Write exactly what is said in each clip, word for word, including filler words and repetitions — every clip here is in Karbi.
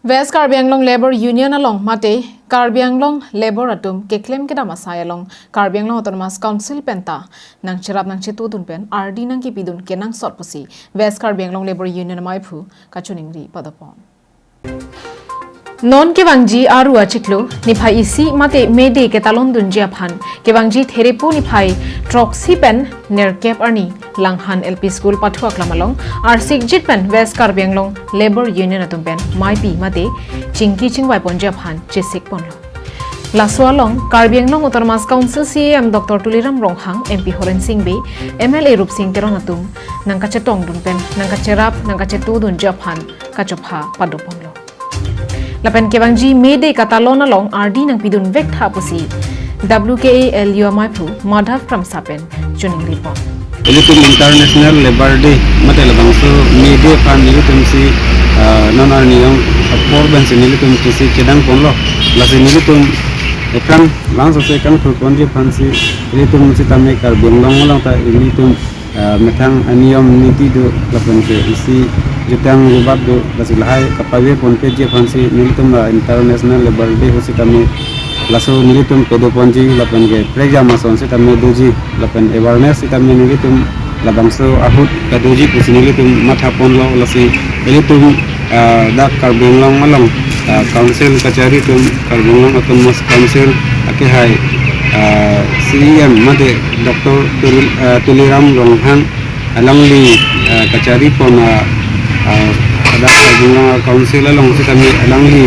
West Karbi Anglong Labour Union along mate Karbi Anglong Labour atum keklem kedam asai along Karbi Anglong Autonomous Council penta nangcherap nangchetudun pen ardi nangkepidun kenangsot pusi West Karbi Anglong Labour Union amaiphu kachiningri padopon. Non kevangji aru achiklo niphai isi mate May Day ketalondunji aphan kevangji Therepo niphai throksi pen nerkep arni Langhan L P School pathu aklam along arsikjit pen West Karbi Anglong Labour Union atum pen maipi mate chingki chingvai ponji aphan chesik ponlo. Laso along Karbi Anglong Autonomous Council C E M Doctor Tuliram Ronghang, M P Horen Sing Bey, M L A Rupsing Teron atum nangkachetongdun pen nangkacherap nangkachetudunji aphan kachopha padoponlo. Lapen kevangji May Day katalon along ardi nangpidun vektha pusi W K A L U amaiphu Madhav Kramsa pen chiningri pon. Ilitum International Labour Day mate labangso May Day aphan ilitum si, ah, non arni along apor pen si nelitum si kedang ponlo. Lasi nelitum ekang langsose kangthur ponji aphan si ilitum sitame Karbi Anglong along ta ilitum ah, methang aniyom niti do lapen ke isi jutang rubat do, lasi lahai kapave ponpeji aphan si nelitum la International Labour Day ahut sitame laso nelitum padoponji lapen ke prekjam ason sitame doji lapen awareness sitame nelitum labangso ahut kadoji pusi nelitum matha ponlo. Lasi ilitum, ah, dak Karbi Anglong along, ah, council kachari atum, Karbi Anglong Autonomous Council akehai, ah, C E M mate Doctor Tuli-, ah, Tuliram Ronghang alangli, ah, kachari pon, ah, ah, dak Karbi Anglong Council along sitame alangli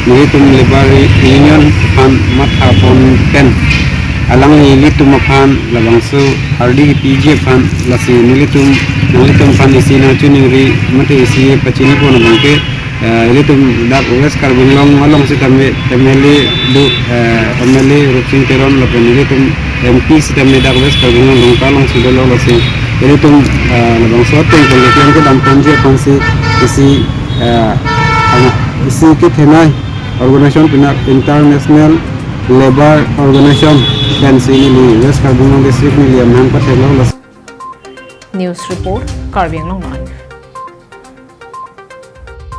nelitum Labour Union aphan matha pon pen alangli ilitum aphan labangso ardi kepiji aphan lasi nelitum nanglitum aphan isi nangchiningri mate isi pachini pon abang ke, eh, ilitum dak West Karbi Anglong along sitame M L A do, eh, M L A Rupsing Teron lapen ilitum M P sitame dak West Karbi Anglong Dongka along si dolo, lasi ilitum, eh, labangso atum keklem kedam ponji aphan si isi, eh, ana isi kethenei organization pina International Labour Organization pen si neli West Karbi Anglong District neli amang pathelo, lasi News report, Karbi Anglong Live.